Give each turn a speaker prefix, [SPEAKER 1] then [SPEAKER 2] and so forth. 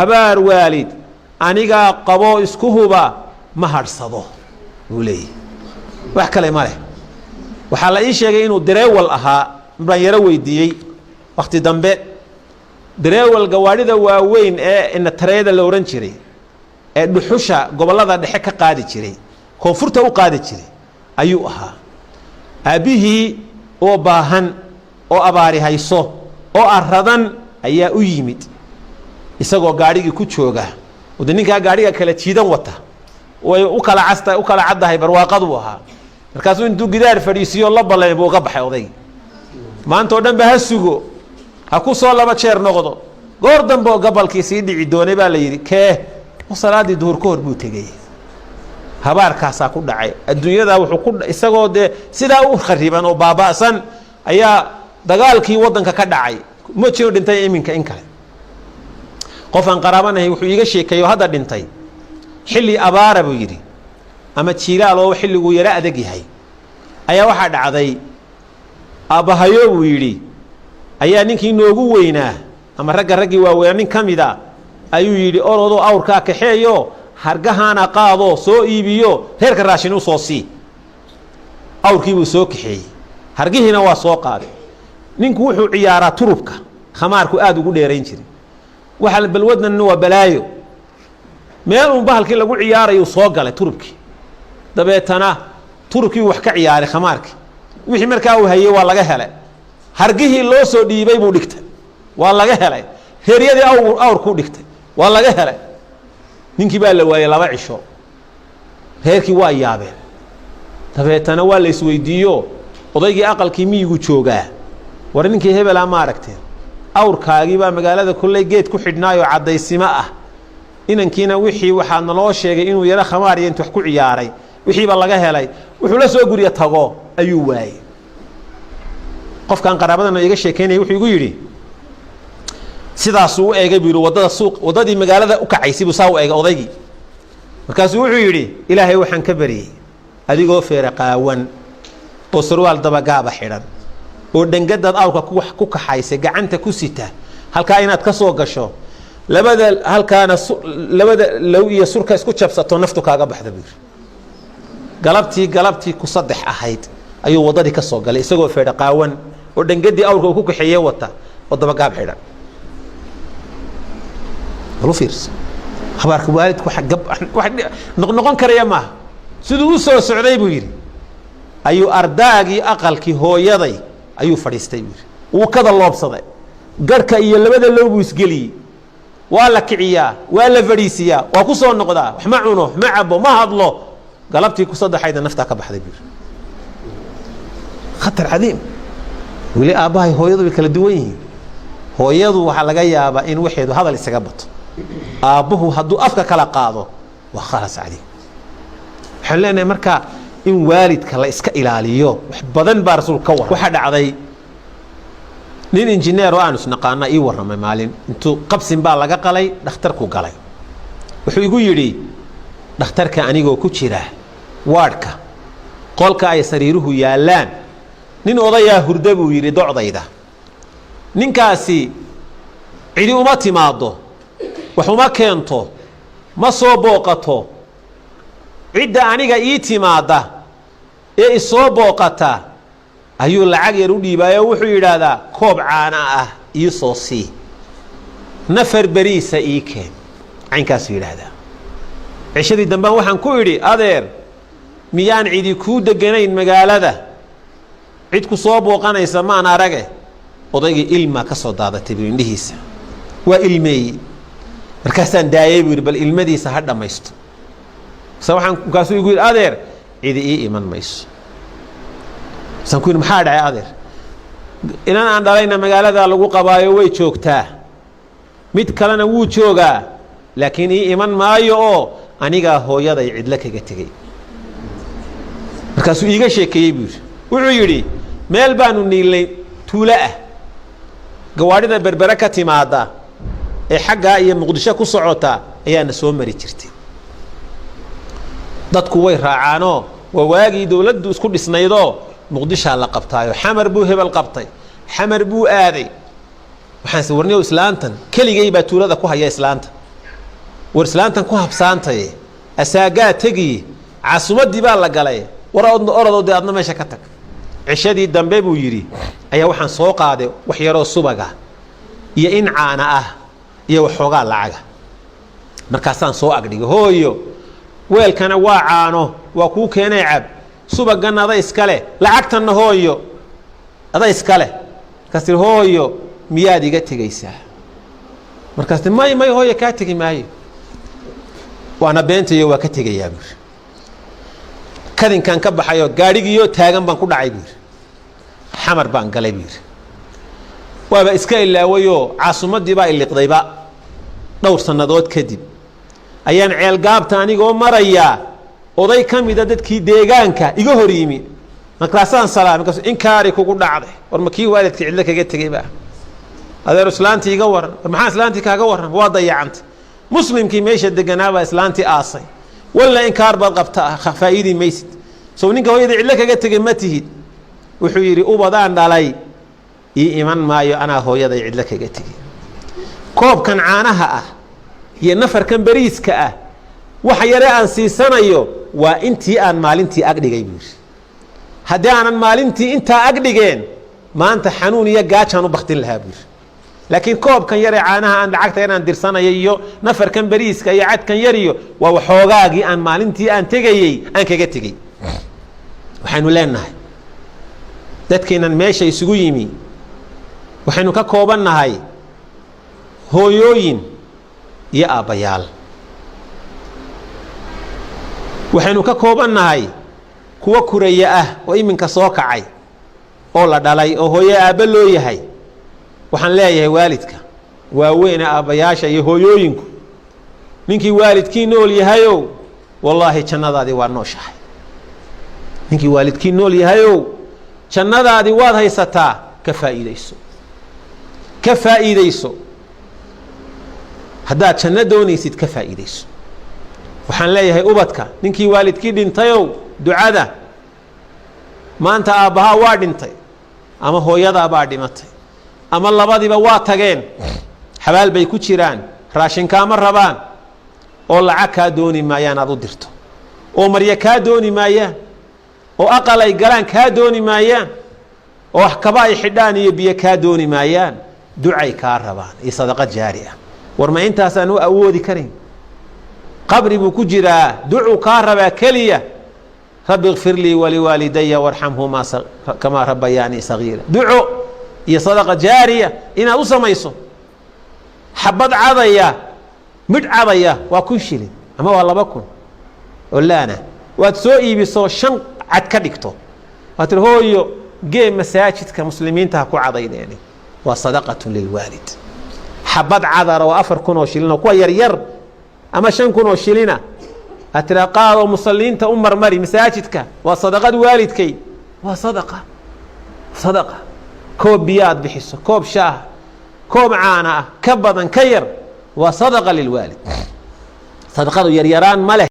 [SPEAKER 1] Habaar waalid anigaa qaboo isku huba, ma hadhsado, buu leeyahy. Wax kale ma leh. Waxaa la ii sheegay inuu dareewal ahaa. Baan yaro weydiiyey wakti dambe. Dareewal gawaadhida waaweyn ee inatareeda la ohan jiray ee dhuxusha gobollada dhexe ka qaadi jiray, koonfurta u qaadi jiray ayuu ahaa. Aabbihii oo baahan oo abaari hayso oo aradan ayaa u yimid isagoo gaadhigii ku jooga. De ninkaa gaadhiga kala jiidan wata way u kala casta, u kala caddahay, barwaaqaduu ahaa. Markaasuu intuu gidaar fadhiisiiyo la ballamay buu uga baxay odaygi. Maanta oo dhan ba ha sugo, ha ku soo laba jeer noqdo. Goor dambe oo gabalkii sii dhici doonay baa la yidhi, kee salaadii duhur ka hor buu tegey. Habaarkaasaa ku dhacay adduunyadaa. Wuxuu ku isagoo dee sidaa u khariban oo baaba'san ayaa dagaalkii waddanka ka dhacay. Ma jiro dhintay iminka in kale. Qof aan qaraabanahay wuxuu iiga sheekeeyo, hadda dhintay, xilli abaara buu yidhi ama jiilaal oo xilliguu yaro adag yahay ayaa waxaa dhacday, aabbahayo, buu yidhi, ayaa ninkii noogu weynaa ama ragga raggii waaweynaa nin ka mida ayuu yidhi, "Orodoo awrkaa kaxeeyo, hargahaana qaadoo soo iibiyo, reerka raashin u soo sii." Awrkii buu soo kaxeeyey, hargihiina waa soo qaaday. Ninku wuxuu ciyaaraa turubka, khamaarku aada ugu dheerayn jiray. Waxa balwadnan waa balaayo. Meel uun bahalkii lagu ciyaarayuu soo galay turubkii. Dabeetana turubkii wax ka ciyaaray, khamaarkii wixii markaa uu hayey waa laga helay. Hargihii loo soo dhiibay buu dhigtay, waa laga helay. Heeryadii awrkuu dhigtay, waa laga helay. Ninkii baa la waayey 2 cisho. Reerkii waa yaabeen. Dabeetana waa la isweydiiyo. Odaygii aqalkii miyigu joogaa, "War ninkii hebelaa ma aragteen? Awrkaagii baa magaalada kolley geed ku xidhnaayoo caddaysimo ah. Inankiina wixii waxaa naloo sheegay inuu yaro khamaar iyo intu wax ku ciyaaray, wixiiba laga helay. Wuxuu la soo gurya tago ayuu waayey." Qofkaan qaraabadana iga sheekeynaya wuxuu igu yidhi, sidaasuu u eegay, buu yidhi, waddada suuq, waddadii magaalada u kacaysay buu saa u eegay odaygii. Markaasuu wuxuu yidhi, "Ilaahay waxaan ka baryey adigoo feere qaawan oo sarwaal dabagaaba xidhan oo dhangadaad awrka ku kaxaysay gacanta ku sita, halkaa inaad ka soo gasho, labada halkaana labada low iyo surka isku jabsato, naftu kaaga baxda," buu yidhi. Galabtii ku saddex ahayd ayuu waddadii ka soo galay isagoo feedha qaawan oo dhangadii awrka uu ku kaxeeye wata oo dabagaab xidhan. Bal u fiirso habaarka waalidku, wax noqnoqon karaya maaha. Siduu u soo socday, buu yidhi, ayuu ardaagii aqalkii hooyaday ayuu fadhiistay, buu yidhi. Wuu kada loobsaday, garhka iyo labada low buu isgeliyey. Waa la kiciyaa, waa la fadhiisiyaa, waa ku soo noqdaa, wax ma cuno, ma cabo, ma hadlo. Galabtii ku saddexayda naftaa ka baxday, buu yidhi. Khatar cadiim. Weli aabbahay hooyadu way kala duwan yihiin. Hooyadu waxaa laga yaabaa in waxeedu hadal isaga bato. Aabbuhu hadduu afka kala qaado, waa khalas cadiim. Waxaan leenahay marka in waalidka la iska ilaaliyo. Wax badan baa rasuulku ka warram. Waxaa dhacday nin injineer oo aan isnaqaana ii warramay. Maalin intuu qabsin baa laga qalay, dhakhtarku galay. Wuxuu igu yidhi, "Dhakhtarka anigoo ku jira waadhka, qolka ay sariiruhu yaallaan, nin odayaa hurda," buu yidhi, "docdayda. Ninkaasi cidi uma timaaddo, wax uma keento, ma soo booqato. Cidda aniga ii timaadda ee isoo booqata ayuu lacag yar u dhiibaayo. Wuxuu yidhaahdaa, 'Koob caana ah ii soo sii, nafar beriisa ii keen.' Caynkaasuu yidhaahdaa. Cishadii dambaan waxaan ku idhi, 'Adeer, miyaan cidi kuu deganayn magaalada? Cid ku soo booqanaysa maan arage.' Odaygii ilmaa ka soo daadatay," buu, indhihiisa waa ilmeeyey. "Markaasaan daayey," buu yidhi, "bal ilmadiisa ha dhammaysto." Se waxaan markaasuu igu yidhi, 'Adeer, cidi ii iman mayso.' Saan ku yidhi, 'Maxaa dhacay, adeer?' 'Inan aan dhalayna magaalada lagu qabaayo, way joogtaa. Mid kalena wuu joogaa, laakiin ii iman maayo oo anigaa hooyaday cidlo kaga tegey.' Markaasuu iiga sheekeeyey," buu yidhi. Wuxuu yidhi, "Meel baanu niilnay tuulo ah. Gawaadhida Berbere ka timaada ee xaggaa iyo Muqdisho ku socota ayaana soo mari jirtay. Dadku way raacaanoo waa waagii dowladdu isku dhisnaydoo Muqdishaa la qabtaayo, Xamar buu hebel qabtay, Xamar buu aaday. Waxaanse warniyow, islaantan keligay baa tuulada ku haya islaanta. War islaantan ku habsaantaye, asaagaa tegiye, caasumaddii baa la galay, war orodoo dee adna meesha ka tag. Cishadii dambe, buu yidhi, ayaa waxaan soo qaaday wax yaroo subaga iyo in caana ah iyo waxoogaa lacaga. Markaasaan soo agdhigay: "Hooyo, weelkana waa caano, waa kuu keenay, cab. Subaganna ada iskale, lacagtanna hooyo ada iskale." Markaas tii: "Hooyo, miyaad iga tegaysaa?" Markaas ti: "May, may hooyo, kaa tegi maayo." Waana beentayo, waa ka tegayaa, buuri. Kadinkaan ka baxayoo gaadhigiiyoo taagan baan ku dhacay, buuri. Xamar baan galay, buu yidhi. Waaba iska ilaawayoo caasumaddii baa iliqdayba. Dhowr sannadood kadib ayaan Ceelgaabta anigoo marayaa oday ka mida dadkii deegaanka iga hor yimi. Markaasaan salaamay. Markaasu: "Inkaari kugu dhacday, war ma kii waalidkii cidlo kaga tegey ba? Adeer, islaantii iga waran." "War maxaa islaantii kaaga warran? Waa dayacantay. Muslimkii meesha deganaabaa islaantii aasay. Walla inkaar baad qabta, faa'iidi maysid. Sow ninka hooyada cidlo kaga tegay ma tihid?" Wuxuu yidhi: "Ubadaan dhalay ii iman maayo, anaa hooyaday cidlo kaga tegey. Koobkan caanaha ah iyo nafarkan beriiska ah, waxa yare aan siisanayo waa intii aan maalintii agdhigay," buu yidhi. "Haddii aanan maalintii intaa agdhigeen, maanta xanuun iyo gaajaan u baktin lahaa," buu yidhi. "Laakiin koobkan yaree caanaha aan lacagta inaan dirsanayo iyo nafarkan beriiska iyo cadkan yar iyo waa waxoogaagii aan maalintii aan tegayey aan kaga tegey." Waxaynu leenahay, dadkeennan meesha isugu yimi, waxaynu ka koobannahay hooyooyin iyo aabbayaal. Waxaynu ka koobannahay kuwo kuraya ah oo iminka soo kacay oo la dhalay oo hooye aabbo loo yahay. Waxaan leeyahay waalidka waaweyne, aabbayaasha iyo hooyooyinku, ninkii waalidkii nool yahayow, wallaahi jannadaadii waa nooshahay. Ninkii waalidkii nool yahayow, jannadaadii waad haysataa. Ka faa'iidayso, ka faa'iidayso. Haddaad janno doonaysid, ka faa'iidayso. Waxaan leeyahay ubadka, ninkii waalidkii dhintayow, ducada. Maanta aabbahaa waa dhintay ama hooyadaabaa dhimatay ama labadiiba waa tageen, xabaal bay ku jiraan. Raashinkaama rabaan oo lacag kaa dooni maayaan aad u dirto, oo maryo kaa dooni maayaan, oo aqal ay galaan kaa dooni maayaan, oo wax kaba ay xidhaan iyo biyo kaa dooni maayaan. Ducay kaa rabaan iyo sadaqa jaari ah. War ma intaasaan u awoodi karin? Qabri buu ku jiraa, ducuu kaa rabaa keliya: "Rabbi ikfir lii waliwaalidaya warxamhumaa kamaa rabbayaanii sagiira." Duco iyo sadaqa jaariya inaad u samayso. Xabad cadaya, midh cadaya waa 1000 shilin ama waa 2000 oo laana. Waad soo iibiso, shan cad ka dhigto, waad tiri: "Hooyo, gee masaajidka, muslimiinta ha ku cadayneeni." Waa sadaqatun lilwaalid. Xabad cadara oo 4000 oo shilin oo kuwa yaryar ama 5000 oo shilina aad tiraa: "Qaadoo musaliinta u marmari masaajidka." Waa sadaqad waalidkay, waa sadaqa. Sadaqa koob biyo aad bixiso, koob shaaha, koob caana ah, ka badan, ka yar, waa sadaqa lilwaalid. Sadaqadu yaryaraan ma leh.